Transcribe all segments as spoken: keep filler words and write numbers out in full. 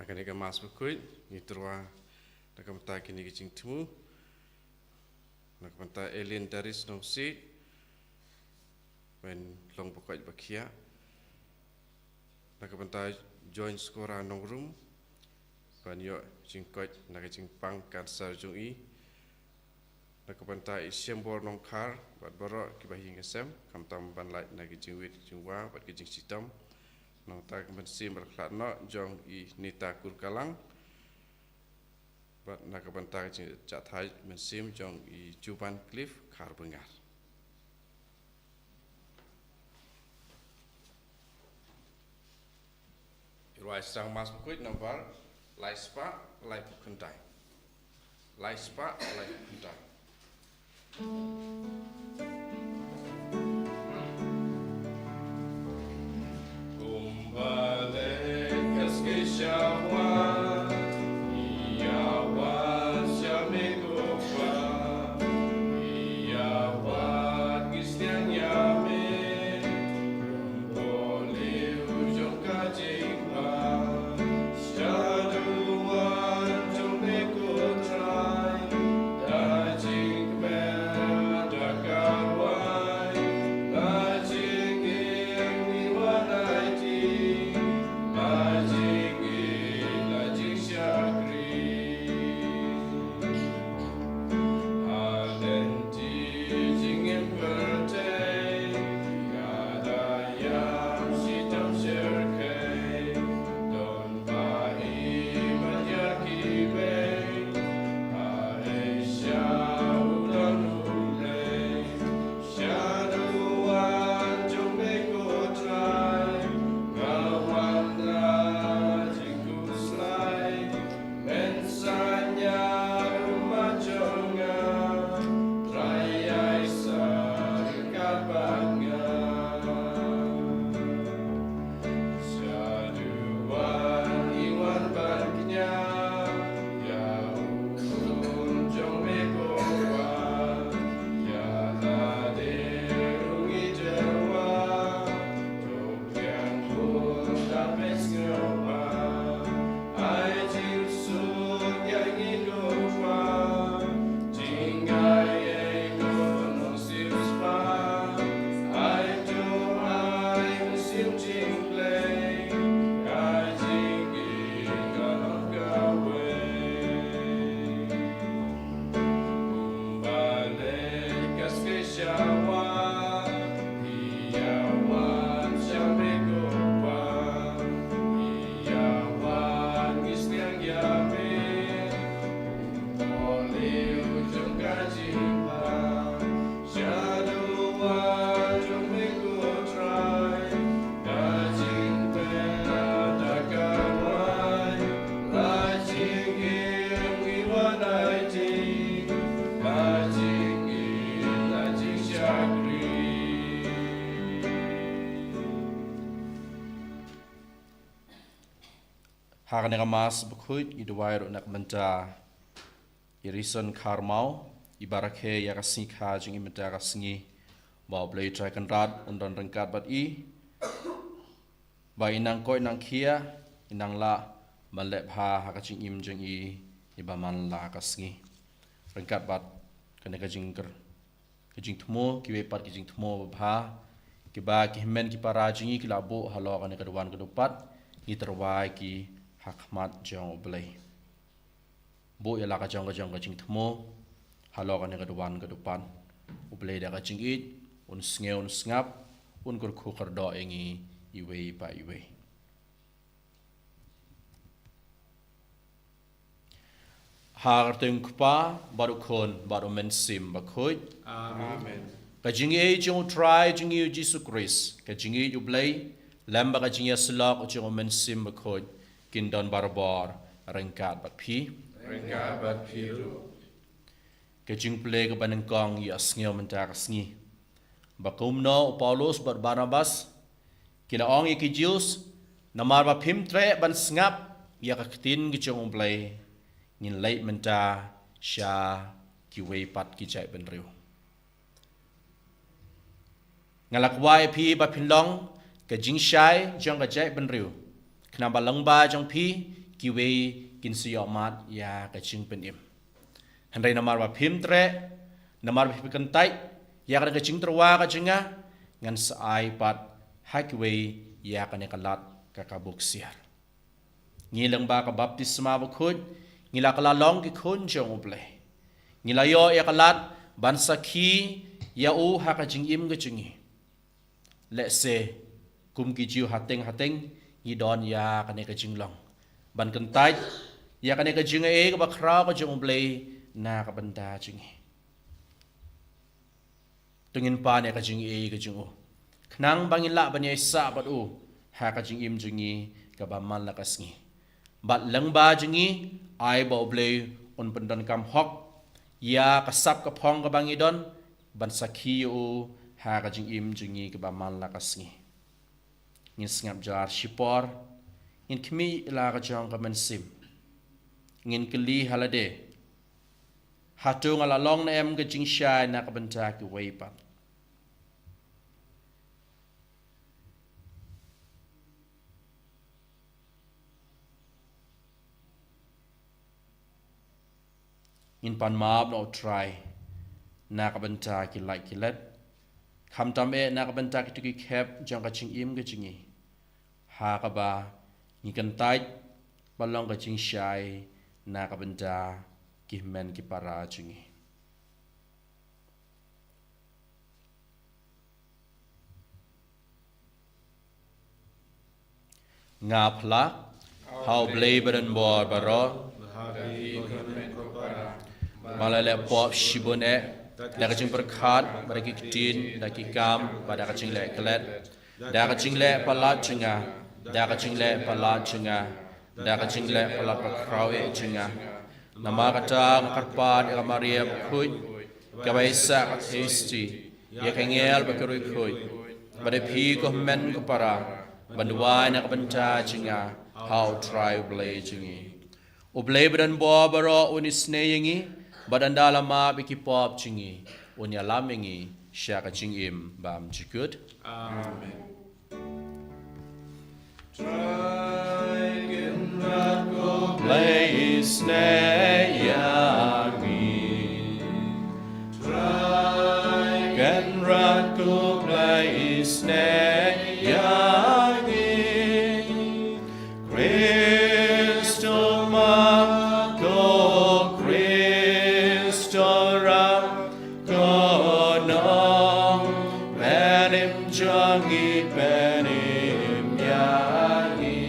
Kane ka Mass Bakhuid ngi tyrwa na ka bynta kine ki jingthmu, na ka bynta Elin Daris Nongsiej, wan long ba koit ba khiah, na ka bynta Join Skora Nongrum, ban ïoh jingkoit na ka jingpang cancer jong i, na ka bynta i Shembor Nongkhar bad baroh kiba ha ïing ha sem, khamtam ban lait na ki jingwit jingwa bad ki jingshitom. Nangta ka mynsiem ba la khlad noh jong i Nita Kurkalang, bad na ka bynta ka jingjahthait mynsiem jong i Juban Cliff Kharbyngar. Rwai sdang Mass Bakhuid nambar lai spah laiphew khyndai. Lai spah laiphew khyndai. Kumba leh ka sngi shawa, ïa wan sha me ko Pa, ïa wad ngi sdang ïa me. Kumba leh u jong ka jingma, shaduwan jong me ko Trai, da jingkmen da ka rwai, la jingim ngi wan aiti, la jingim la jingshakri. Ha lynti jingim pyrthei, ka da ïam shitom shyrkhei, don ba i ban ïa kiwei, ha Asia u don u lei. Shaduwan jong me ko Trai, nga wanrah jingkhuslai, men saiñ ïa u ma jong nga, Trai ïaid sa ryngkat bad nga. Shaduwan ngi wan ban kñia ïa u khun jong me ko Pa, ïa lade ruh ngi tyrwa, to pdiang bun da peit sngewbha. Ai jingsuk ïa ngi ko Pa, jingaiei ko nongsiewspah, ai to ai mynsiem jingblei, ka jingïeit ka long kawei. Kumba leh ka sngi shawa, ïa wan sha me ko Pa, ïa wan ngi sdang ïa me. Kumba leh u jong ka jingpang, shaduwan jong me ko Trai, da jingpynlong da ka rwai, la jingim ngi wan aiti, la jingim la jingshakri. Ha kane ka Mass Bakhuid ngi duwai ruh na ka bynta i Rison Kharmau, iba rakhe ïa ka sngi kha jong i mynta ka sngi, ba U Blei Trai Kynrad un don ryngkat bad i, ba i nang koit nang khia, i nang lah ban leh bha ha ka jingim jong i, iba man la ka sngi. Ryngkat bad kane ka jingkyrkhu, ka jingthmu, kiwei pat ki jingthmu babha kiba ki hynmen ki para jong ngi ki la buh halor kane ka duwan ka dupat, ngi tyrwa ïa ki ha khmat jong U Blei. Buh ïa la ka jong ka jong ka jingthmu halor kane ka duwan ka dupat. U Blei da ka jingïeit un sngew un sngap, un kyrkhu kyrdoh ïa ngi iwei pa iwei. Ha ka kyrteng U Kpa bad U Khun bad U Mynsiem Bakhuid. Amen. Ka jingïeit jong U Trai jong ngi U Jisu Khrist, ka jingïeit U Blei, lem bad ka jingïasyllok jong U Mynsiem Bakhuid, kin don barabor ryngkat bad phi. Ryngkat bad phi ruh. Ka jingpule kaba nyngkong ïa sngew mynta ka sngi. Ba kumno u Paulus bad Barnabas ki la ong ïa ki Jews, namar ba phim treh ban sngap ïa ka ktien ka jong U Blei, ngin leit mynta sha kiwei pat ki jaitbynriew. Nga la kwah ïa phi ba phin long ka jingshai jong ka jaitbynriew, khnang ba lyngba jong phi kiwei kin sa ïohmad ïa ka jingpynim. Hynrei namar ba phim treh, namar ba phim kyntait ïa kane ka jingtyrwa ka jong nga, ngan sa ai pat ha kiwei ïa kane ka lad ka ka buk siar. Ngi lyngba ka baptisma bakhuid, ngi la kylla long ki khun jong U Blei. Ngi la ïoh ïa ka lad ban sakhi ïa u ha ka jingim ka jong ngi. Lehse kum ki Jiw hateng hateng, ngi don ïa kane ka jinglong ban kyntait ïa kane ka jingaiei kaba khraw ka jong U Blei na ka bynta jong ngi. To ngin pan ïa ka jingaiei ka jong u, khnang ba ngin lah ban ïaisah bad u ha ka jingim jong ngi kaba man la ka sngi. Bad lyngba jong ngi, ai ba U Blei un pyndonkam hok ïa ka sap ka phong kaba ngi don ban sakhi ïa u ha ka jingim jong ngi kaba man la ka sngi. Ngin sngap jar shipor, ngin khmih la ka jong ka mynsiem. Ngin kylli ha lade, hato nga la long ne em ka jingshai na ka bynta kiwei pat? Ngin pan map na U Trai na ka bynta ki lait ki let, khamtam eh na ka bynta kito ki khep jong ka jingim ka jong ngi, ha kaba ngi kyntait ba long ka jingshai na ka bynta ki hynmen ki para jong ngi. Nga phla ha U Blei badonbor baroh, ba la leh pop shibun eh, da ka jingpyrkhat, bad da ki ktien, da ki kam, bad da ka jingleh klet, da ka jingleh palat jong nga, da ka jingleh palat jong nga, da ka jingleh palat bakhraw eh jong nga. Namar kata nga kyrpad ïa ka Maria bakhuid, kaba ïaisah ka theisotti ïa ka angel bad ki riewkhuid, bad ïa phi ko hynmen ko para, ban duwai na ka bynta jong nga ha U Trai U Blei jong ngi. U Blei badonbor baroh un isynei ïa ngi, bad ynda la map ïa ki pop jong ngi, un ïalam ïa ngi sha ka jingim bymjukut. Amen. Trai Kynrad ko Blei isynei ïa ngi. Trai Kynrad ko Blei isynei ïa ngi. Khrist u ma, ko Khrist u ram, ko nongpynim jong ngi, pynim ïa ngi.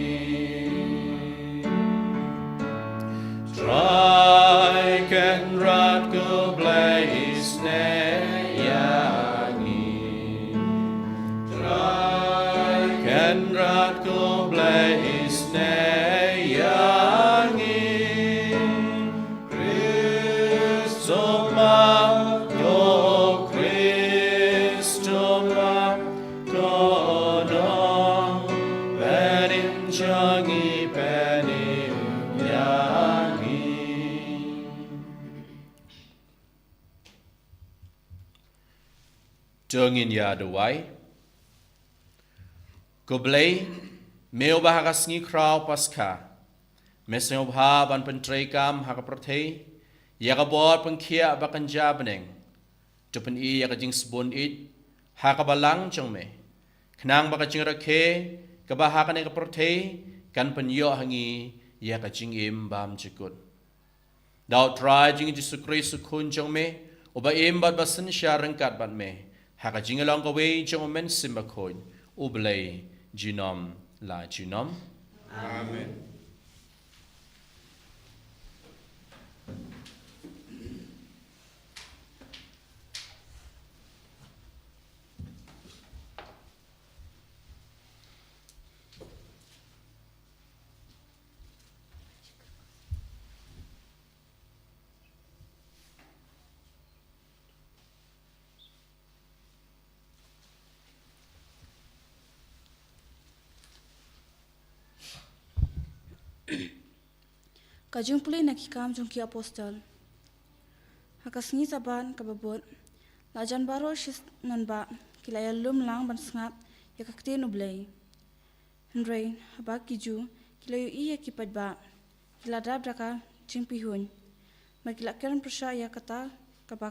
Trai Kynrad ko Blei isynei ïa ngi. Trai Kynrad ko Blei isynei ïa ngi. Khrist u ma, ko Khrist u ma, ko nongpynim jong ngi, pynim ïa ngi. To ngin ïa duwai. Ko Blei, me uba ha ka sngi khraw Paskha me sngewbha ban pyntreikam ha ka pyrthei ïa ka bor pynkhiah ba kynja bneng, to pyni ïa ka jingsbun ïeit ha ka balang jong me, khnang ba ka jingrakhe kaba ha kane ka pyrthei kan pynïoh ha ngi ïa ka jingim bymjukut. Da U Trai jong ngi Jisu Khrist, U Khun jong me, uba im bad ba synshar ryngkat bad me, ha ka jinglong kawei jong U Mynsiem Bakhuid, U Blei, junom la junom. Amen. Ka jingpule na ki kam jong ki apostol. Ha ka sngi Sabbath kaba bud, la jan baroh shi nongbah ki la ïalum lang ban sngap ïa ka ktien U Blei. Hynrei haba ki Jiw ki la ïohi ïa ki paidbah, ki la dap da ka jingpihuiñ. Bad ki la kren pyrshah ïa kata kaba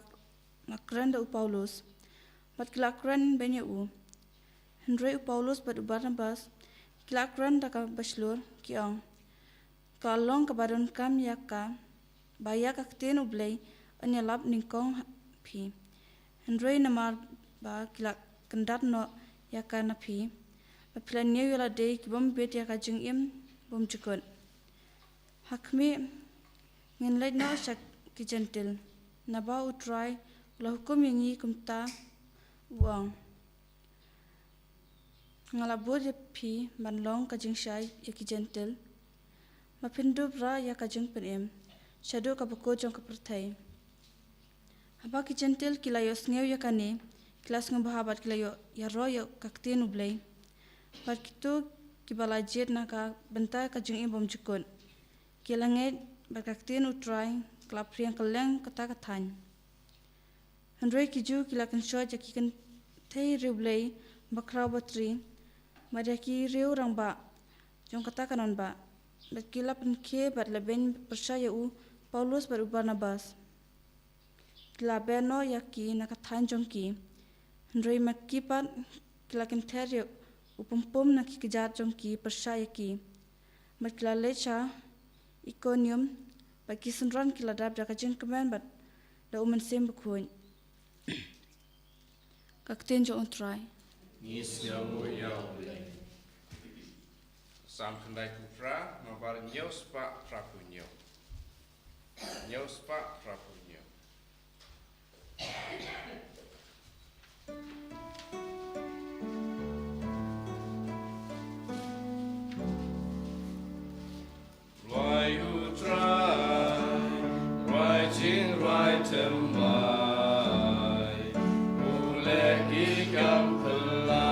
la kren da u Paulus. Bad ki la kren beiñ ïa u. Hynrei u Paulus bad u Barnabas ki la kren da kaba shlur, ki ong, ka long kaba donkam ïa ka ba ïa ka ktien U Blei yn ïalap nyngkong ha phi. Hynrei namar ba ki la kyndat noh ïa ka na phi, ba phi la ñiew ïa lade ki bym bit ïa ka jingim bymjukut. Ha khmih, ngin leit noh sha ki Jentil, naba U Trai u la hukum ïa ngi kumta, u ong, nga la bud ïa phi ban long ka jingshai ïa ki Jentil, ba phin dup rah ïa ka jingpynim shaduh ka bakut jong ka pyrthei. Haba ki Jentil ki la ïohsngew ïa kane, ki la sngewbha bad ki la ïoh ïaroh ïa ka ktien U Blei. Bad kito kiba la jied na ka bynta ka jingim bymjukut, ki la ngeit, bad ka ktien U Trai ka la phriang kylleng kata ka thaiñ. Hynrei ki Jiw ki la kynshoit ïa ki kynthei riewblei bakhraw batri, bad ïa ki riew rangbah jong kata ka nongbah, bad ki la pynkhie bad la beiñ pyrshah ïa u Paulus bad u Barnabas. Ki la beh noh ïa ki na ka thaiñ jong ki. Hynrei ma ki pat ki la kynther ïa u pum pum na ki kjat jong ki pyrshah ïa ki. Bad ki la leit sha Ikonium, bad ki synran ki la dap da ka jingkmen bad da u Mynsiem Bakhuid. Ka ktien jong U Trai. Ngi sngewbha ïa U Blei. Salm khyndai phew phra, nombar hynñiew spah phra phew hynñiew. Hynñiew spah phra phew hynñiew. Rwai U Trai, rwai jingrwai thymmai, u leh ki kam phylla.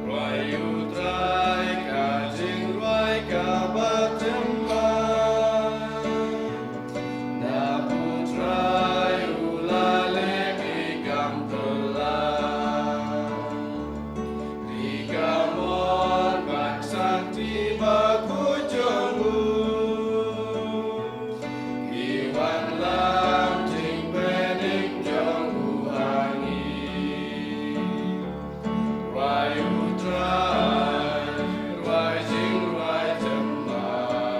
Rwai U Trai ka jingrwai kaba thymmai. Naba U Trai u la leh ki kam phylla. Ki kamon bad ki santi bakhuid jong u. Ki wanlam jingpynim jong u ha ngi. Rwai U Trai, rwai jingrwai thymmai.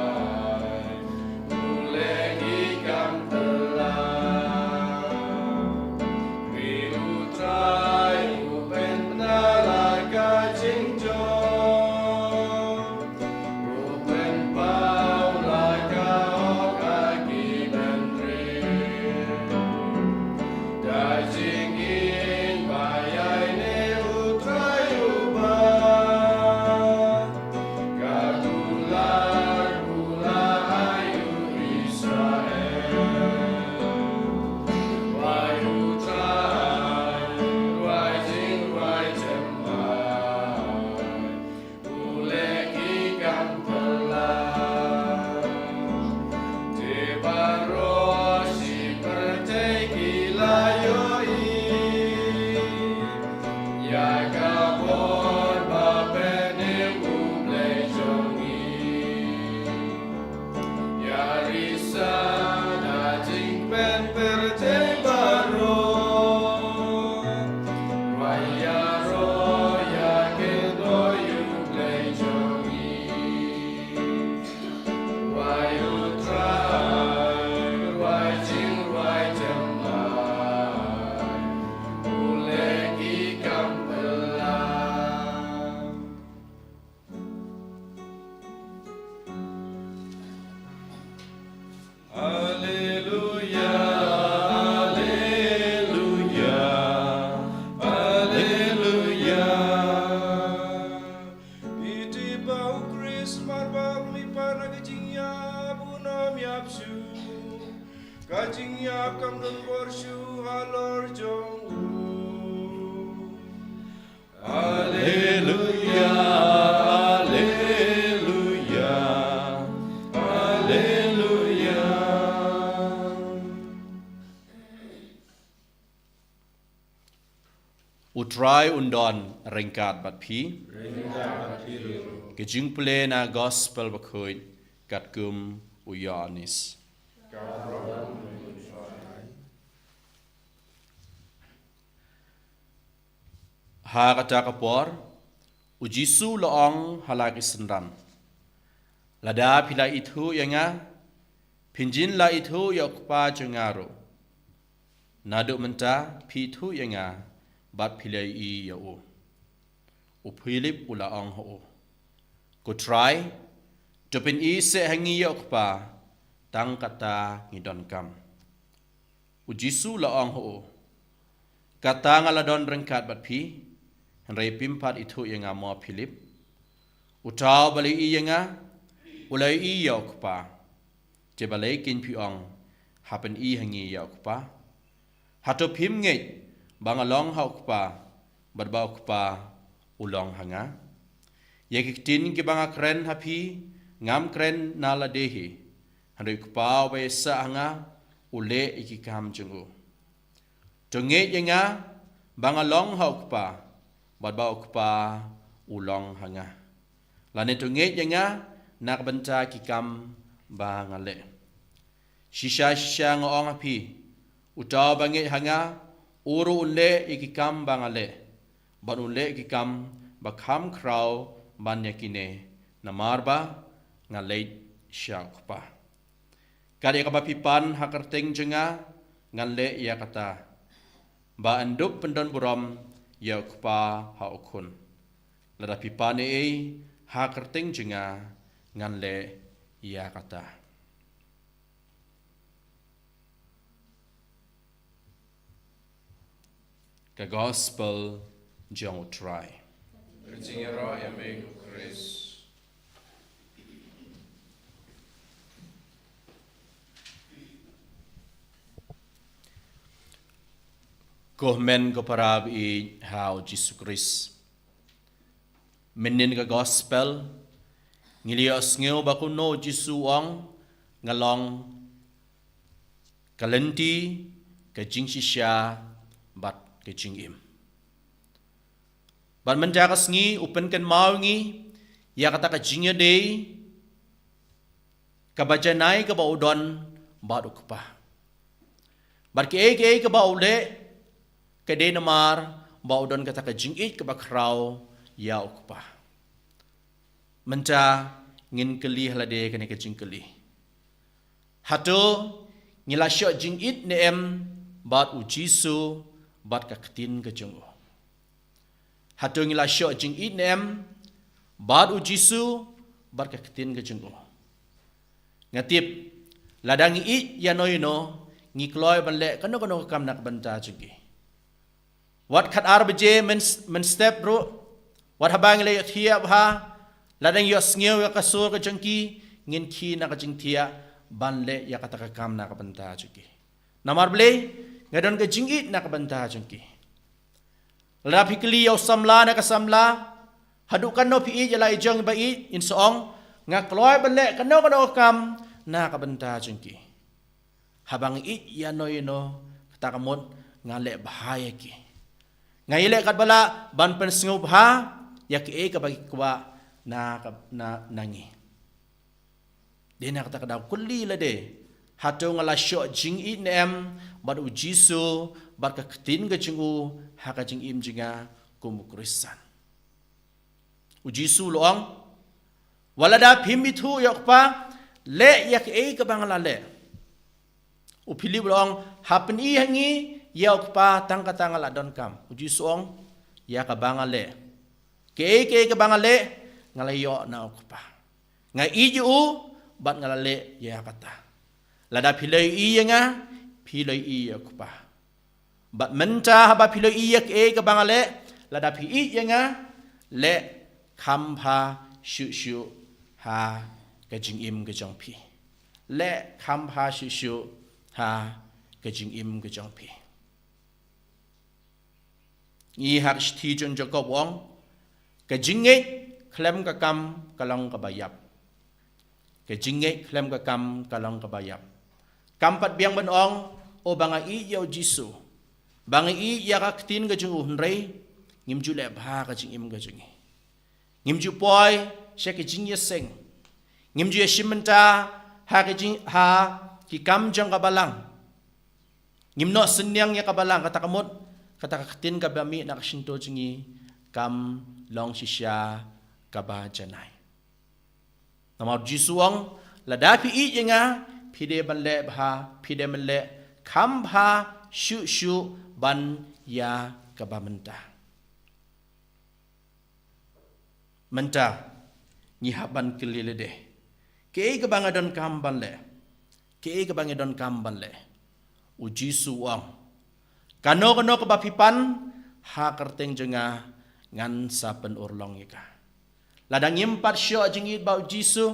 U leh ki kam phylla. Ri U Trai u pynbna la ka jingjop. U pynpaw la ka hok ha ki bynriew. Da jingim ba ïaineh U Trai uba. Ka kular u la ai u Israel. Rwai U Trai, rwai jingrwai thymmai. U leh ki kam phylla. Te baroh shi pyrthei ki la ïohi. Ïa ka bor ba pynim U Blei jong ngi. Ïa risa da jingpynpyrthei baroh. Rwai ïaroh ïa kyndoh U Blei jong ngi. Rwai U Trai, rwai jingrwai thymmai. U leh ki kam phylla. Alleluia, alleluia, alleluia. Ïa u Khrist marwei ba u la ïap na ka jingïap, un ym ïap shuh. Ka jingïap kam don bor shuh halor jong u. Alleluia, alleluia, alleluia. U Trai un don ryngkat bad phi. Ryngkat bad phi ruh. Ka jingpule na gospel bakhuid katkum u Ïoannis. Ha kata ka por, u Jisu u la ong ha la ki synran, lada phi la ithuh ïa nga, phin jin la ithuh ïa u Kpa jong nga ruh. Naduh mynta phi ithuh ïa nga bad phi la ïohi ïa u. U Philip u la ong ha u, ko Trai, to pyni seh ha ngi ïa u Kpa, tang kata ngi donkam. U Jisu u la ong ha u, kata nga la don ryngkat bad phi, hynrei phim pat ithuh ïa nga mo Philip? Uta uba la ïohi ïa nga, u la ïohi ïa u Kpa. Te balei keiñ phi ong, ha pyni ha ngi ïa u Kpa? Hato phim ngeit ba nga long ha u Kpa, bad ba u Kpa u long ha nga? Ïa ki ktien kiba nga kren ha phi, ngam kren na lade hi, hynrei u Kpa uba ïaisah ha nga u leh ïa ki kam jong u. To ngeit ïa nga ba nga long ha u Kpa, bad ba u Kpa u long ha nga. Lane to ngeit ïa nga na ka bynta ki kam ba nga leh. Shisha shisha nga ong ha phi, uta uba ngeit ha nga, u ruh un leh ïa ki kam ba nga leh, bad un leh ïa ki kam ba kham khraw ban ïa kine, namar ba nga leit sha u Kpa. Kat ïa kaba phi pan ha kyrteng jong nga, ngan leh ïa kata, ba yn dup pyndonburom ïa u Kpa ha u Khun. Lada phi pan ei ei ha kyrteng jong nga, ngan leh ïa kata. Ka gospel jong u Trai. Ka jingïaroh ïa me ko Khrist. Ko hynmen ko para ba ïeit ha u Jisu Khrist. Mynnin ka gospel, ngi la ïohsngew ba kumno u Jisu u ong, nga long ka lynti, ka jingshisha, bad ka jingim. Bad mynta ka sngi u pynkynmaw ïa ngi ïa kata ka jingïadei kaba janai kaba u don bad u Kpa. Bad kiei kiei kaba u leh, ka dei namar ba u don kata ka jingïeit kaba khraw ïa u Kpa. Mynta ngin kylli ha lade kane ka jingkylli. Hato ngi la shoh jingïeit ne em bad u Jisu bad ka ktien ka jong u? Hato ngi la shoh jingïeit ne em bad u Jisu bad ka ktien ka jong u? Nga tip, lada ngi ïeit ïano ïano, ngi kloi ban leh kano kano ka kam na ka bynta jong ki. Wat khatar baje myn, mynstep ruh, wat haba ngi la ïohthiah bha, lada ngi ïohsngew ïa ka sur ka jong ki, ngin khie na ka jingthiah ban leh ïa kata ka kam na ka bynta jong ki. Namar balei? Nga don ka jingïeit na ka bynta jong ki. Lada phi kylli ïa u samla ne ka samla, haduh katno phi ïeit ïa la i jong i ba ïeit, in sa ong, nga kloi ban leh kano kano ka kam na ka bynta jong ki. Haba nga ïeit ïano ïano, kata ka mut nga leh bha ïa ki. Nga ïaleh katba lah ban pynsngewbha ïa kiei kaba ki kwah na ka, na, na ngi. Dei na kata ka daw kylli lade, hato nga la shoh jingïeit ne em bad u Jisu bad ka ktien ka jong u ha ka jingim jong nga kum u Khristan? U Jisu u la ong, wat lada phim ithuh ïa u Kpa, leh ïa kiei kaba nga la leh. U Philip u la ong, ha pyni ha ngi ïa u Kpa, tang kata nga la donkam. U Jisu u ong, ïa kaba nga leh, kiei kiei kaba nga leh, nga la ïoh na u Kpa. Nga ïeit ïa u bad nga la leh ïa kata. Lada phi la ïohi ïa nga, phi la ïohi ïa u Kpa. Bad mynta haba phi la ïohi ïa kiei kaba nga leh, lada phi ïeit ïa nga, leh kham bha shuh shuh ha ka jingim ka jong phi. Leh kham bha shuh shuh ha ka jingim ka jong phi. Ngi ha ka shithi jong Jakob u ong, ka jingngeit khlem ka kam ka long kaba ïap. Ka jingngeit khlem ka kam ka long kaba ïap. Kam pat biang ban ong, o ba nga ïeit ïa u Jisu, ba nga ïeit ïa ka ktien ka jong u, hynrei ngim ju leh bha ka jingim ka jong ngi. Ngim ju poi sha ki jingïaseng. Ngim ju ïashim bynta ha ki jing, ha ki kam jong ka balang. Ngim noh synñiang ïa ka balang, kata ka mut kata ka ktien kaba mih na ka shyntur jong ngi kam long shisha kaba janai. Namar Jisu u ong, lada phi ïeit ïa nga, phi dei ban leh bha, phi dei ban leh kham bha shuh shuh ban ïa kaba mynta. Mynta ngi hap ban kylli lade, kaei kaba nga donkam ban leh? Kaei kaba nga donkam ban leh? U Jisu u ong, kano kano kaba phi pan ha ka kyrteng jong nga, ngan sa pynurlong ïa ka. Lada ngim pat shoh jingïeit bad u Jisu,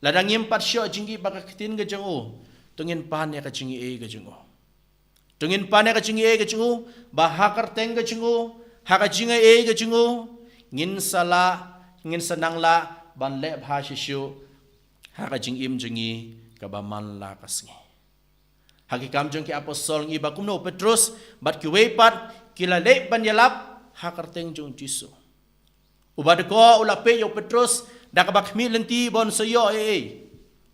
lada ngim pat shoh jingïeit bad ka ktien ka jong u, to ngin pan ïa ka jingaiei ka jong u. To ngin pan ïa ka jingaiei ka jong u, ba ha ka kyrteng ka jong u, ha ka jingaiei ka jong u, ngin sa lah, ngin sa nang lah ban leh bha shisha ha ka jingim jong ngi kaba man la ka sngi. Ha Ki Kam jong ki Apostol ngi ïohi ba kumno u Petrus bad kiwei pat ki la leit ban ïalap ha ka kyrteng jong u Jisu. U Badkor u la peit ïa u Petrus da kaba khmih lynti ba un sa ïoh ei ei.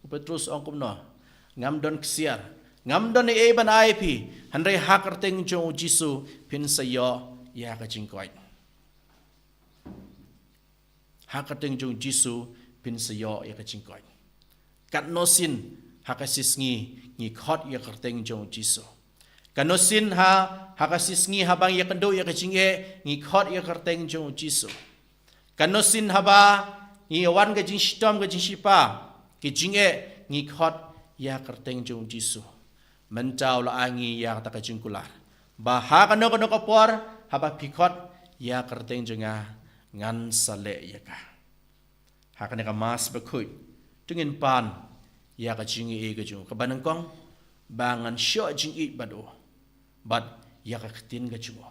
U Petrus u ong kumno? Ngam don ksiar, ngam don ei ei ban ai ïa phi, hynrei ha ka kyrteng jong u Jisu phin sa ïoh ïa ka jingkoit. Ha ka kyrteng jong u Jisu phin sa ïoh ïa ka jingkoit. Katno sien ha ka shi sngi ngi khot ïa ka kyrteng jong u Jisu. Katno sien ha, ha ka shi sngi haba ngi ïakynduh ïa ka jingeh ngi khot ïa ka kyrteng jong u Jisu. Katno sien haba ngi wan ka jingshitom ka jingshipa, ka jingeh, ngi khot ïa ka kyrteng jong u Jisu. Mynta u la ai ngi ïa kata ka jingkular ba ha kano kano ka por haba phi khot ïa ka kyrteng jong nga, ngan sa leh ïa ka. Ha kane ka Mass bakhuid to ngin pan ïa ka jingaiei ka jong u, kaba nyngkong ba ngan shoh jingïeit bad u, bad ïa ka ktien ka jong u.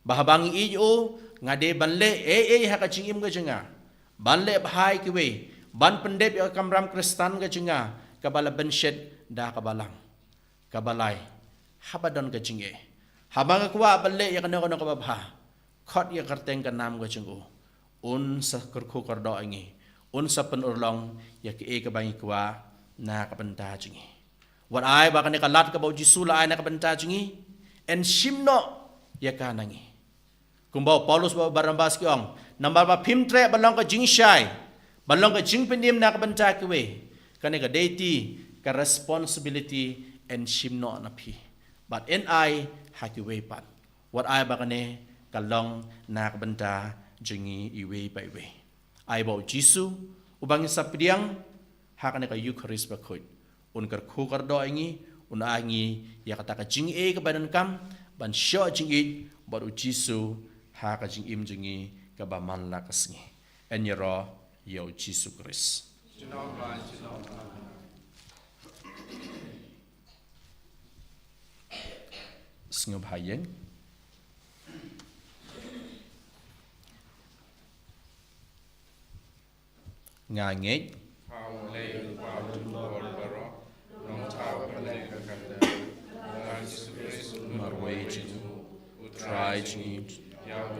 Ba haba ngi ïeit ïa u, nga dei ban leh ei ei ha ka jingim ka jong nga, ban leh bha ïa kiwei, ban pyndep ïa ka kamram Khristan ka jong nga kaba la bynshet da ka balang. Kaba lai, haba don ka jingeh, haba nga kwah ban leh ïa kano kano kaba bha, khot ïa ka kyrteng ka nam ka jong u, un sa kyrkhu kyrdoh ïa ngi, un sa pynurlong ïa kaei kaba ngi kwah na ka bynta jong ngi. Wat ai ba kane ka lad kaba u Jisu u la ai na ka bynta jong ngi, yn shim noh ïa ka na ngi. Kumba u Paulus bad u Barnabas ki ong, namar ba phim treh ban long ka jingshai, ban long ka jingpynim na ka bynta kiwei. Kane ka duty, ka responsibility yn shim noh na phi, bad yn ai ha kiwei pat. Wat ai ba kane ka long na ka bynta jong ngi iwei pa iwei. Ai ba u Jisu uba ngin sa pdiang ha kane ka Eukharist bakhuid un kyrkhu kyrdoh ïa ngi, un ai ngi ïa kata ka jingaiei kaba donkam ban shoh jingïeit bad u Jisu ha ka jingim jong ngi kaba man la ka sngi. Yn ïaroh ïa u Jisu Khrist. Sngewbha ïeng. Nga ngeit. Marwei jong u Trai jong ngi, ïa u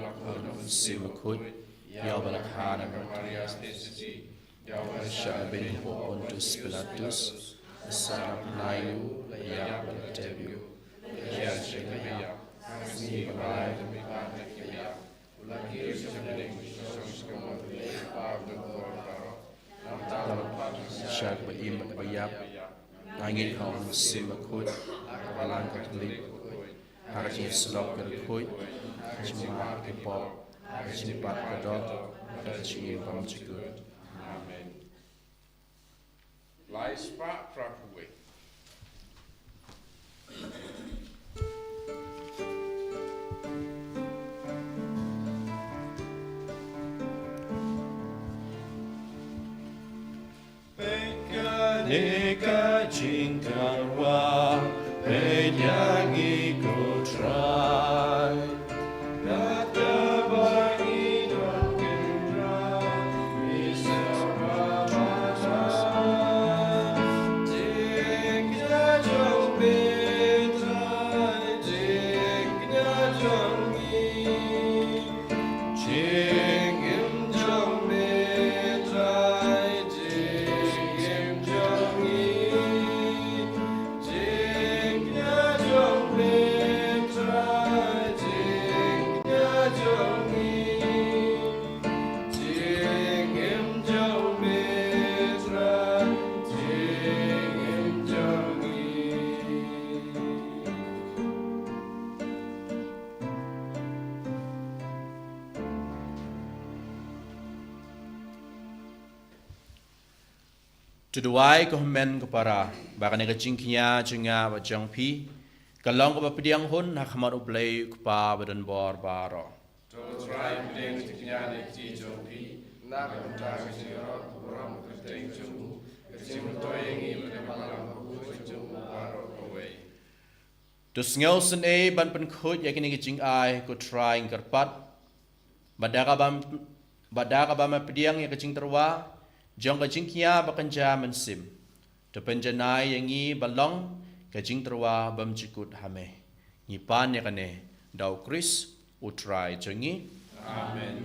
Mynsiem Bakhuid, ïa uba la kha na ka Maria Theisotti, ïa uba la shah beiñ hapoh Pontius Pilatus, la sah na bnai, u la ïap, u la tep, u la khiah sha ka ïap, ha ka sngi ba lai, u la mihpat na ka ïap. Sha kaba im bad kaba ïap. Nga ngeit ha u Mynsiem Bakhuid, ha ka Balang Katholik, ha ka jingïasyllok ki riewkhuid, ha ka jingmap ki pop, ha ka jingpyndonkam, ha ka jingim bymjukut. Amen. Lai spah phra phew wei. Peit kane ka jingkyrwai, peit ïa ngi ko Trai. To duwai ko hynmen ko para ba kane ka jingkñia jong nga bad jong phi ka long kaba pdiang hun ha khmat U Blei U Kpa badonbor baroh. To Trai pdiang ka jingkñia na ka kti jong phi na ka bynta ka jingïarap, ka burom, ka kyrteng jong u, ka jingmyntoi ïa ngi bad ïa ka balang bakhuid jong u baroh kawei. To sngewsynei ban pynkhuid ïa kine ki jingai ko Trai, ngi kyrpad ba da kaba, ba da kaba me pdiang ïa ka jingtyrwa jong ka jingkñia bakynja mynsiem, to pynjanai ïa ngi ban long ka jingtyrwa bymjukut ha me. Ngi pan ïa kane da U Khrist U Trai jong ngi. Amen.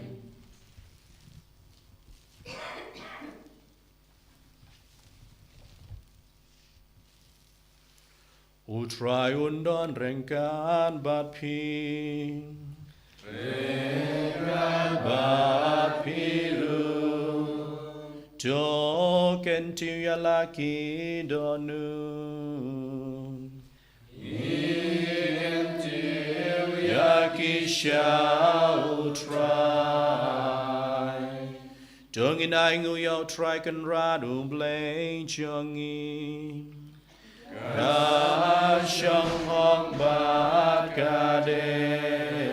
U Trai un don ryngkat bad phi. Ryngkat bad phi ruh. To kyntiew ïa la ki dohnud. Ngi kyntiew ïa ki sha U Trai. To ngin ainguh ïa U Trai Kynrad U Blei jong ngi. Ka shonghok bad ka dei.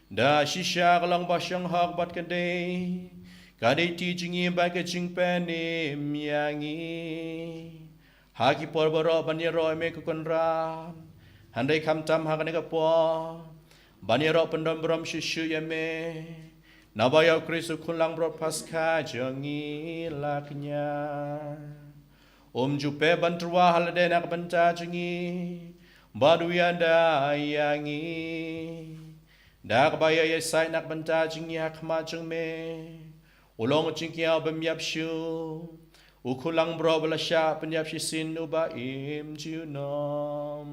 Da shisha ka long ba shonghok bad ka dei. Ka dei ka kti jong ngi bad ka jingpynim ïa ngi ha ki por baroh ban ïaroh ïa me ko Kynrad. Hynrei khamtam ha kane ka por ban ïaroh pyndonburom shuh shuh ïa me, naba ïa U Khrist U Khun Langbrot Paskha jong ngi la kñia. Um ju pep ban tyrwa ha lade na ka bynta jong ngi bad u ïada ïa ngi. Da kaba ïa ïasaid na ka bynta jong ngi ha khmat jong me, u long u jingkñia u bym ïap shuh, u Khun Langbrot ba la shah pynïap shisien, uba im junom.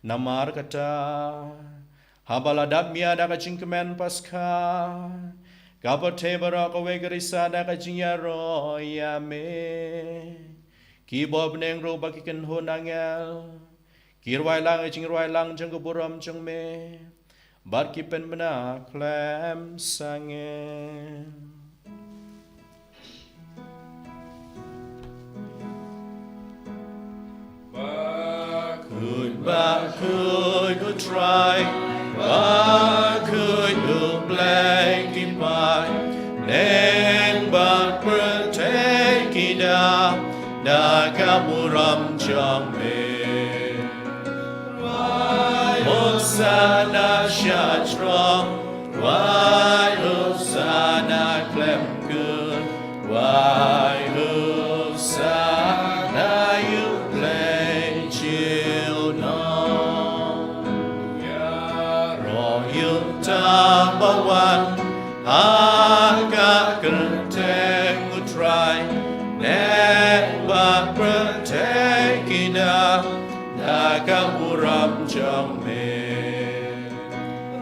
Namar kata, haba la dap mih da ka jingkmen Paskha, ka pyrthei baroh kawei ka risa da ka jingïaroh ïa me. Ki bor bneng ruh bad ki kynhun angel ki rwai lang ïa ka jingrwai lang jong ka burom jong me, bad ki pynbna khlem sangeh. Bakhuid, bakhuid U Trai, bakhuid U Blei ki paidbah, bad pyrthei ki dap da ka burom jong me. Rwai Hosana sha jrong, rwai Hosana khlem kut, rwai Hosana ïa U Blei junom. Ïaroh ïa uta uba wan ha ka kyrteng U Trai, bad pyrthei ki dap da ka burom jong me.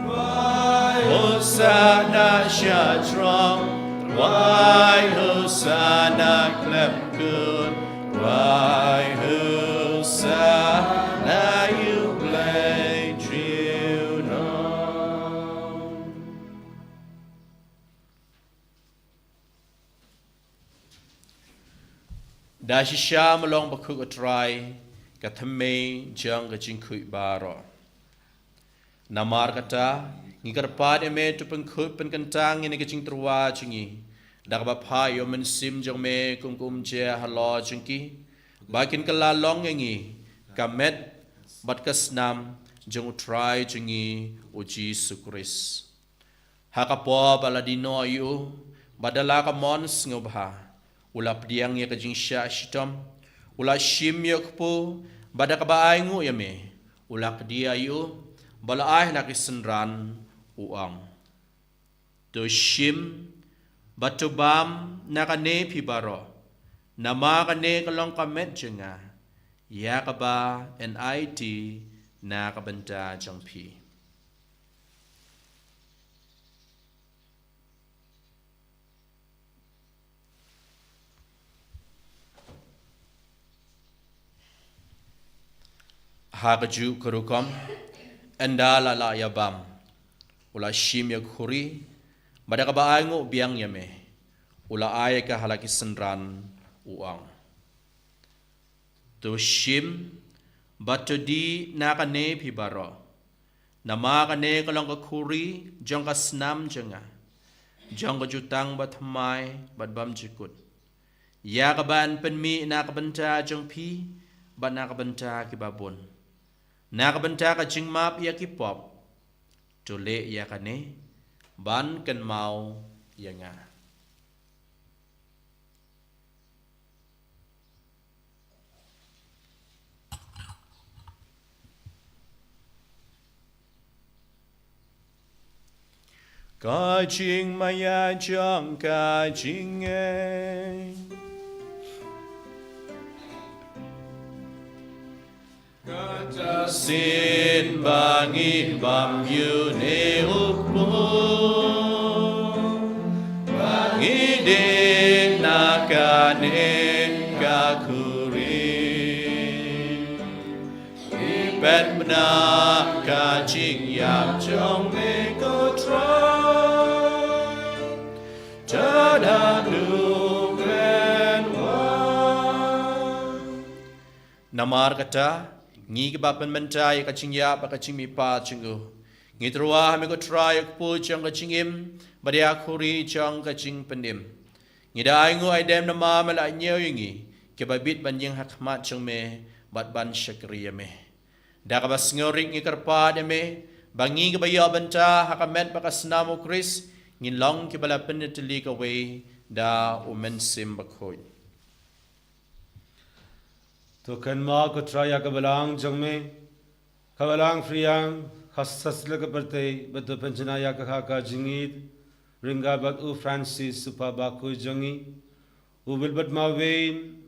Rwai Hosana sha jrong, rwai Hosana khlem kut, rwai Hosana ïa U Blei junom. Da shisha me long bakhuid ko Trai, ka thymmei jong ka jingkhuid baroh. Namar kata, ngi kyrpad ïa me to pynkhuid pynkyntang ïa kane ka jingtyrwa jong ngi da kaba phah ïa u Mynsiem jong me kum ka umjer halor jong ki, ba kin kylla long ïa ngi ka met bad ka snam jong U Trai jong ngi U Jisu Khrist. Ha ka por ba la die noh ïa u, bad da la ka mon sngewbha, u la pdiang ïa ka jingshah shitom, u la shim ïa u kpu, bad da kaba ainguh ïa me, u la kdiah ïa u, bad la ai ha la ki synran, u ong: To shim bad to bam na kane phi baroh, namar kane ka long ka met jong nga, ïa kaba yn aiti na ka bynta jong phi. Ha kajuh ka rukom, ynda la lah ïa bam, u la shim ïa ka khuri, bad da kaba ainguh biang ïa me, u la ai ïa ka ha la ki synran, u ong: To shim bad to dih na kane phi baroh, namar kane ka long ka khuri jong ka snam jong nga, jong ka jutang bathymmai bad bymjukut, ïa kaban pynmih na ka bynta jong phi bad na ka bynta kiba bun, na ka bynta ka jingmap ïa ki pop. To leh ïa kane ban kynmaw ïa nga. Ka jingmaïa jong ka jingngeit. Kata shisien ba ngi bam ïa une u kpu, ba ngi dih na kane ka khuri, ngi pynbna ka jingïap jong me ko Trai, to da u pynwan. Namar kata, ngi kiba pynmynta ïa ka jingïap bad ka jingmihpat jong u, ngi tyrwa ha me ko Trai, ïa u kpu jong ka jingim bad ïa ka khuri jong ka jingpynim. Ngi da ainguh aidem namar me la ñiew ïa ngi kiba bit ban ïeng ha khmat jong me bad ban shakri ïa me. Da kaba sngewrit ngi kyrpad ïa me ba ngi kiba ïoh bynta ha ka met bad ka snam u Khrist, ngin long kiba la pynïatylli kawei da u Mynsiem Bakhuid. To kynmaw ko Trai ïa ka balang jong me, ka balang Phriang, ha satlak ka pyrthei, bad to pynjanai ïa ka ha ka jingïeit ryngkat bad u Francis u Pap bakhuid jong ngi, u Wilbert Mawei,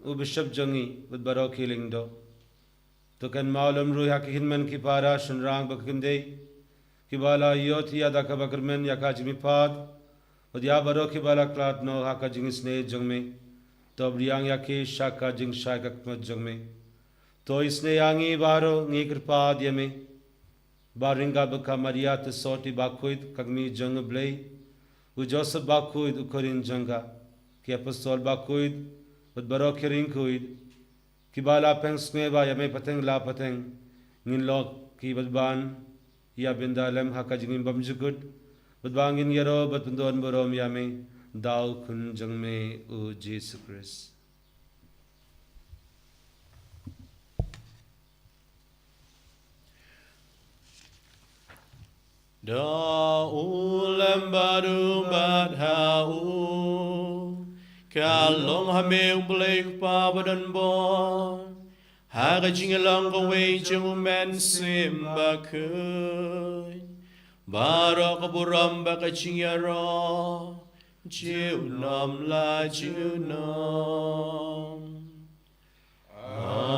u Bishop jong ngi, bad baroh ki lyngdoh. To kynmaw lem ruh ïa ki hynmen ki para shynrang bad ki khyndai kiba la ïoh thiah da kaba kyrmen ïa ka jingmihpat, bad ïa baroh kiba la khlad noh ha ka jingisynei jong me. To pdiang ïa ki sha ka jingshai khmat jong me. To isynei ïa ngi baroh, ngi kyrpad ïa me ba ryngkat bad ka Maria te sot i bakhuid, ka kmie jong u Blei, u Joseph bakhuid, u khun jong ka, ki apostol bakhuid, bad baroh ki riewkhuid kiba la phengsngew ïa me pateng la pateng, ngin long kiba ban ïa bynta lem ha ka jingim bymjukut, bad ba ngin ïaroh bad pyndonburom ïa me da u Khun jong me u Jisu Khrist. Da u lem bad u bad ha u, ka long ha me u Blei u Kpa badonbor, ha ka jinglong kawei jong u Mynsiem Bakhuid, baroh ka burom bad ka jingïaroh junom la junom. Amen.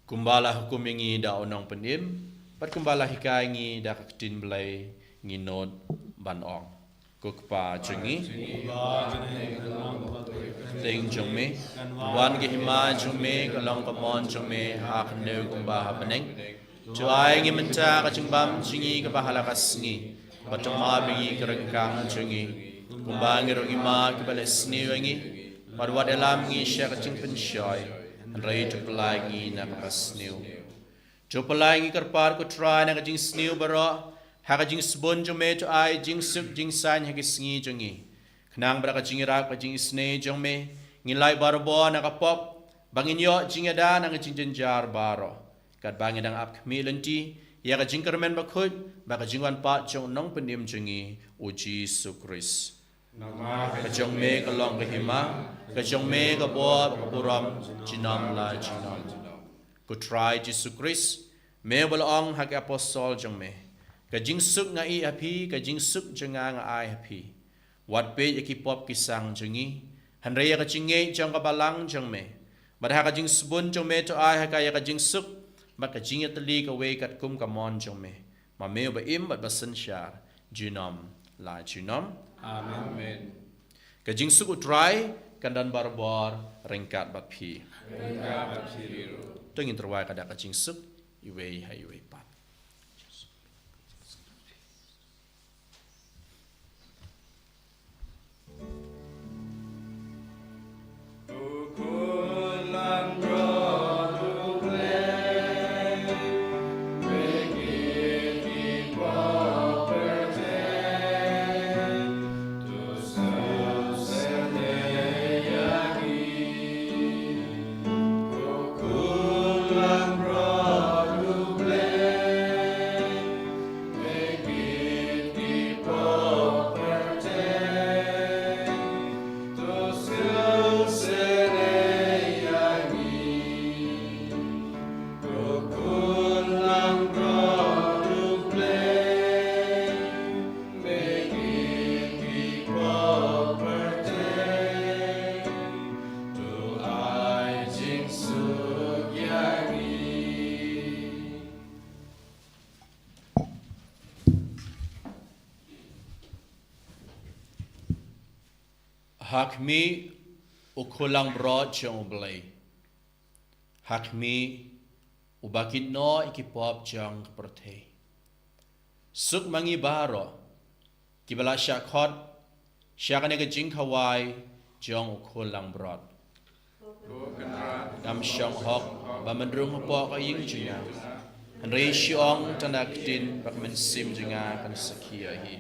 Kumba la hukum ïa ngi da u Nongpynim, bad kumba la hikai ïa ngi da ka ktien Blei, ngi nud ban ong: Ko Kpa jong ngi, kyrteng jong me, wan ka hima jong me, ka long ka mon jong me, ha kane kumba ha bneng. To ai ngi mynta ka jingbam jong ngi kaba ha la ka sngi, bad to map ïa ngi ki ryngkang jong ngi, kumba ngi ruh ngi map ïa kiba leh sniew ïa ngi, bad wat ïalam ngi sha ka jingpynshoi, hynrei to pyllait ngi na kaba sniew. To pyllait ngi kyrpad ko Trai na ka jingsniew baroh, ha ka jingsbun jong me to ai jingsuk jingsaiñ ha ki sngi jong ngi. Khnang ba da ka jingïarap ka jingisynei jong me, ngin lait barabor na ka pop, ba ngin ïoh jingïada na ka jingjynjar baroh, katba ngi dang ap khmih lynti ïa ka jingkyrmen bakhuid bad ka jingwan pat jong u Nongpynim jong ngi u Jisu Khrist. Namar ka jong me ka long ka hima, ka jong me ka bor bad ka burom junom la junom. Ko Trai Jisu Khrist, me ba la ong ha ki apostol jong me: Ka jingsuk nga ïeh ha phi, ka jingsuk jong nga nga ai ha phi. Wat peit ïa ki pop ki sang jong ngi, hynrei ïa ka jingngeit jong ka balang jong me. Bad ha ka jingsbun jong me to ai ha ka ïa ka jingsuk bad ka jingïatylli kawei katkum ka mon jong me, ma me uba im bad ba synshar junom la junom. Amen. Ka jingsuk u Trai kan don barabor ryngkat bad phi. Ryngkat bad phi ruh. To ngin tyrwa ka dak ka jingsuk iwei ha iwei pat. Ha khmih, u khun langbrot jong U Blei. Ha khmih, uba kit noh ïa ki pop jong ka pyrthei. Suk ma ngi baroh kiba la shah khot sha kane ka jingkhawai jong u khun langbrot. Ngam shong hok ban rung hapoh ka ïing jong nga, hynrei shu ong tang da ka ktien bad ka mynsiem jong nga kan sakhi ïa hi.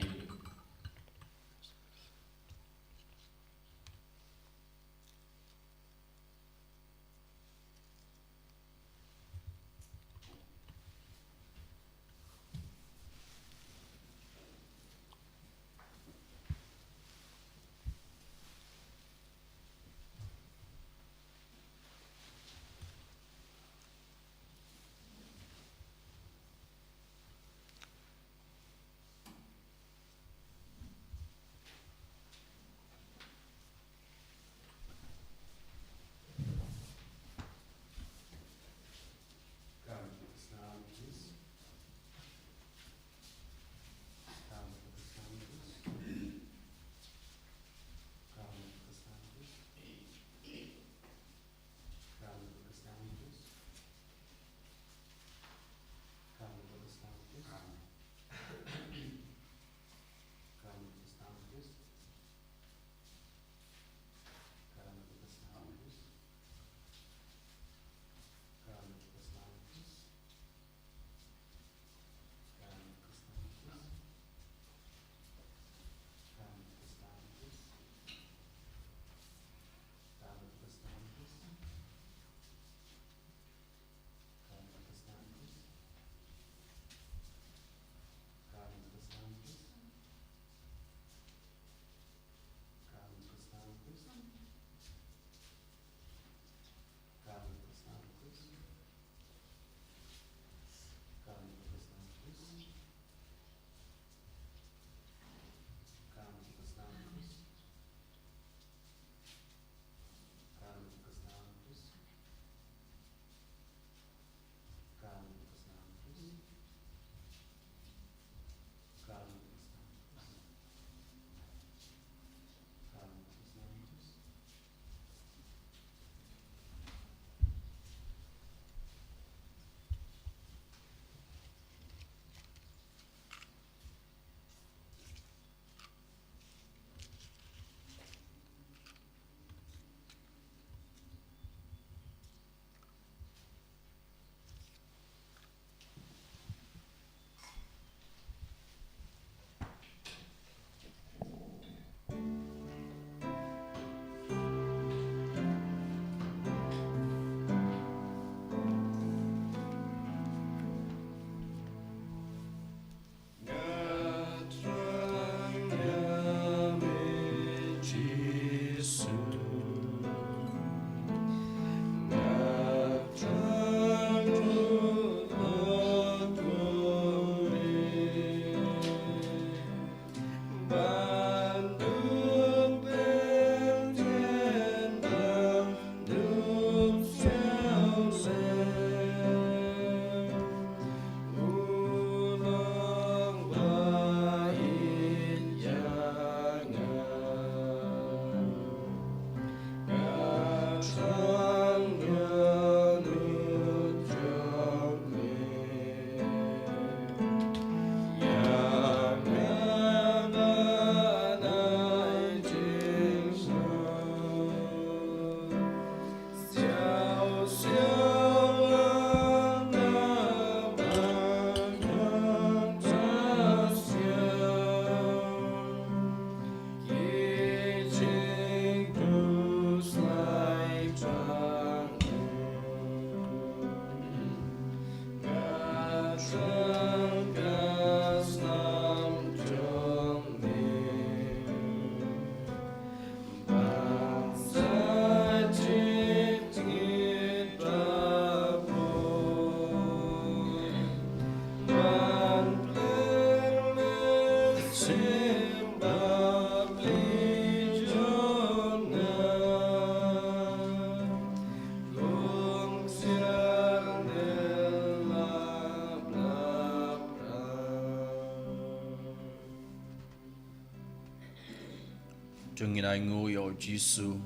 To ngin ainguh ïa u Jisu,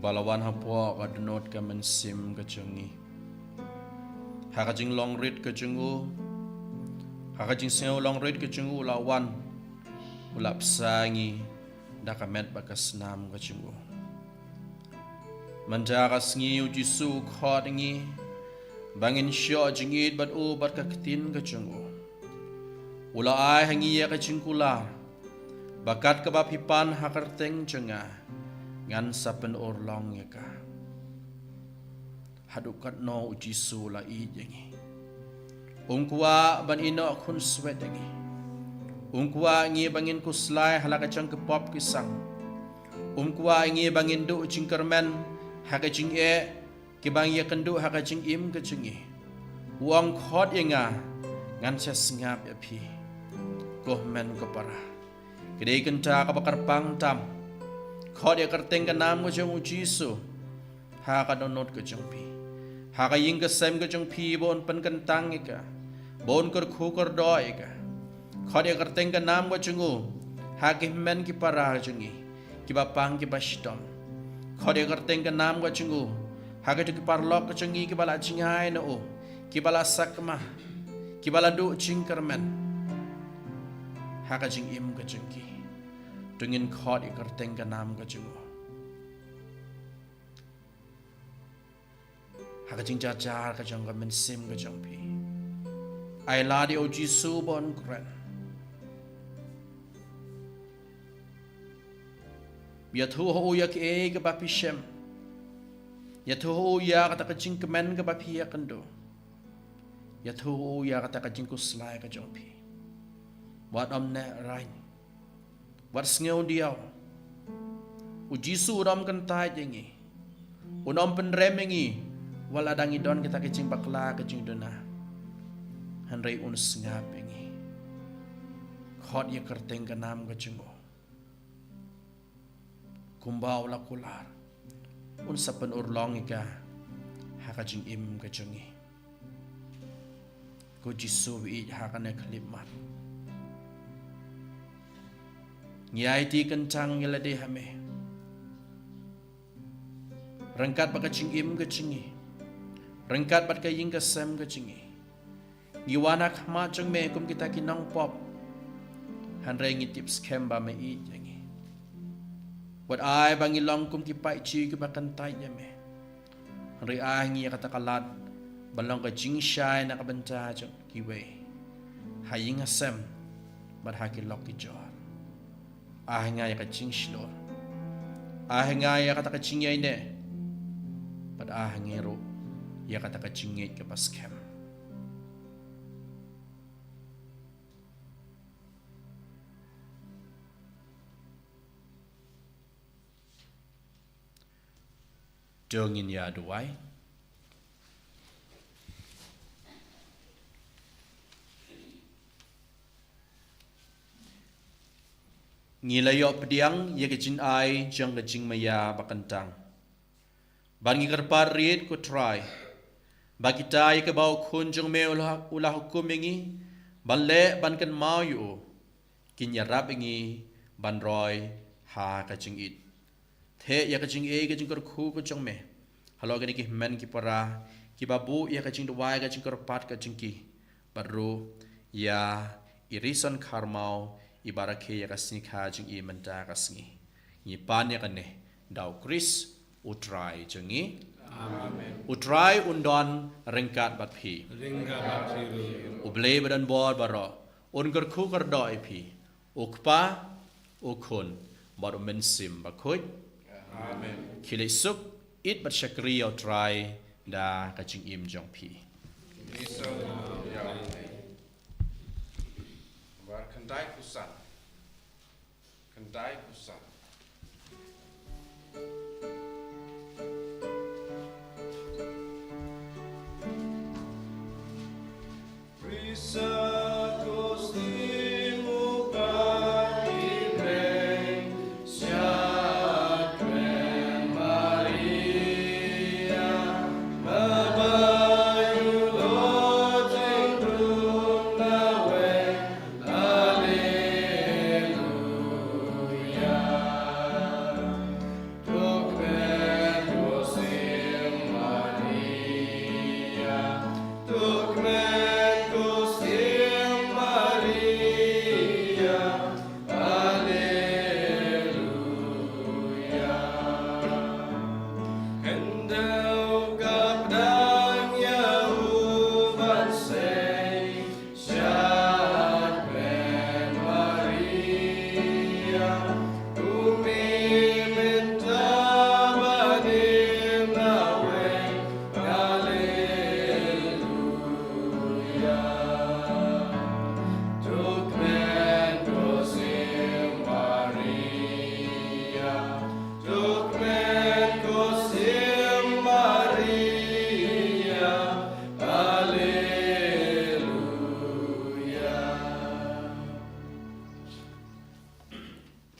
ba la wan hapoh ka dohnud ka mynsiem ka jong ngi. Ha ka jinglong rit ka jong u, ha ka jingsngew long rit ka jong u la wan, u la bsa ngi da ka met bad ka snam ka jong u. Mynta ka sngi u Jisu u khot ïa ngi ba ngin shoh jingïeit bad u bad ka ktien ka jong u. U la ai ha ngi ïa ka jingkular ba kat kaba phi pan ha ka kyrteng jong nga, ngan sa pynurlong ïa ka. Haduh katno u Jisu u la ïeit ïa ngi. Um kwah ban ïehnoh khunswet ïa ngi. Um kwah ïa ngi ba ngin khuslai ha la ka jong ki pop ki sang. Um kwah ïa ngi ba ngin duh jingkyrmen ha ka jingeh kiba ngi ïakynduh ha ka jingim ka jong ngi. U ong, khot ïa nga, ngan sa sngap ïa phi. Ko hynmen ko para, ka dei kynta kaba kyrpang tam. Khot ïa ka kyrteng ka nam ka jong u Jisu ha ka dohnud ka jong phi, ha ka ïing ka sem ka jong phi, ba un pynkyntang ïa ka, ba un kyrkhu kyrdoh ïa ka. Khot ïa ka kyrteng ka nam ka jong u ha ki hynmen ki para jong ngi kiba pang kiba shitom. Khot ïa ka kyrteng ka nam ka jong u ha kito ki paralok ka jong ngi kiba la jngai na u, kiba la sakma, kiba la duh jingkyrmen ha ka jingim ka jong ki. To ngin khot ïa ka kyrteng ka nam ka jong u ha ka jingjar jar ka jong ka mynsiem ka jong phi. Ai lad ïa u Jisu ba un kren. Ïathuh ha u ïa kaei kaba phi shem. Ïathuh ha u ïa kata ka jingkmen kaba phi ïakynduh. Ïathuh ha u ïa kata ka jingkhuslai ka jong phi. Wat ym neh raiñ, wat sngew diaw. U Jisu un ym kyntait ïa ngi, un ym pynrem ïa ngi wat la dang ngi don kita ki jingbakla ki jingduna. Hynrei un sngap ïa ngi. Khot ïa ka kyrteng ka nam ka jong u. Kumba u la kular, un sa pynurlong ïa ka ha ka jingim ka jong ngi. Ko Jisu, ïeit ha kane ka khyllipmat. Ngi aiti kyntang ïa lade ha me. Ryngkat bad ka jingim ka jong ngi, ryngkat bad ka ïing ka sem ka jong ngi, ngi wan ha khmat jong me kum kita ki nongpop. Hynrei ngi tip skhem ba me ïeit ïa ngi. Wat ai ba ngi long kum ki paidbah kiba kyntait ïa me. Hynrei ai ha ngi ïa kata ka lad ban long ka jingshai na ka bynta jong kiwei, ha ïing ha sem bad ha ki lok ki jor. Ai ha nga ïa ka jingshlur, ai ha nga ïa kata ka jingïaineh, bad ai ha ngi ruh ïa kata ka jingngeit kaba skhem. To ngin ïa duwai. Ngi la ïoh pdiang ïa ka jingai jong ka jingmaïa ba kyntang. Bad ngi kyrpad rit, ko Trai, ba kita ïa kiba u Khun jong me u la, u la hukum ïa ngi ban leh ban kynmaw ïa u, kin ïarap ïa ngi ban roi ha ka jingïeit. Theh ïa ka jingïeit ka jingkyrkhu ka jong me halor kine ki hynmen ki para kiba buh ïa ka jingduwai ka jingkyrpad ka jong ki, bad ruh ïa i Rison Kharmaw iba rakhe ïa ka sngi kha jong i mynta ka sngi. Ngi pan ïa kane da u Khrist u Trai jong ngi. Amen. U Trai un don ryngkat bad phi. Ryngkat bad phi ruh. U Blei ba don bor baroh un kyrkhu kyrdoh ïa phi, u Kpa, u Khun bad u Mynsiem Bakhuid. Amen. Khie leit suk, ïeit bad shakri ïa u Trai da ka jingim jong phi. Ïa u Trai. Bar khyndai phew san. Khyndai phew san.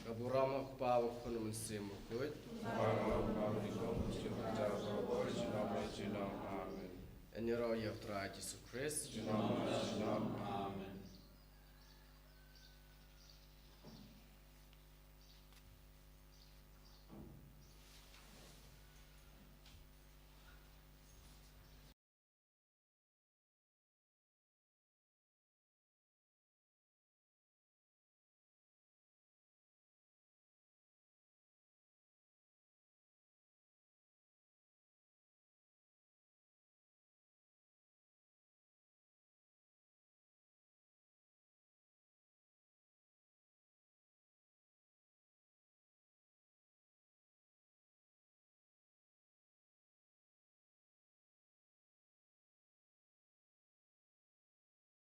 Ka burom ha u Kpa, u Khun, u Mynsiem Bakhuid. Amen. Yn ïaroh ïa u Trai Jisu Khrist.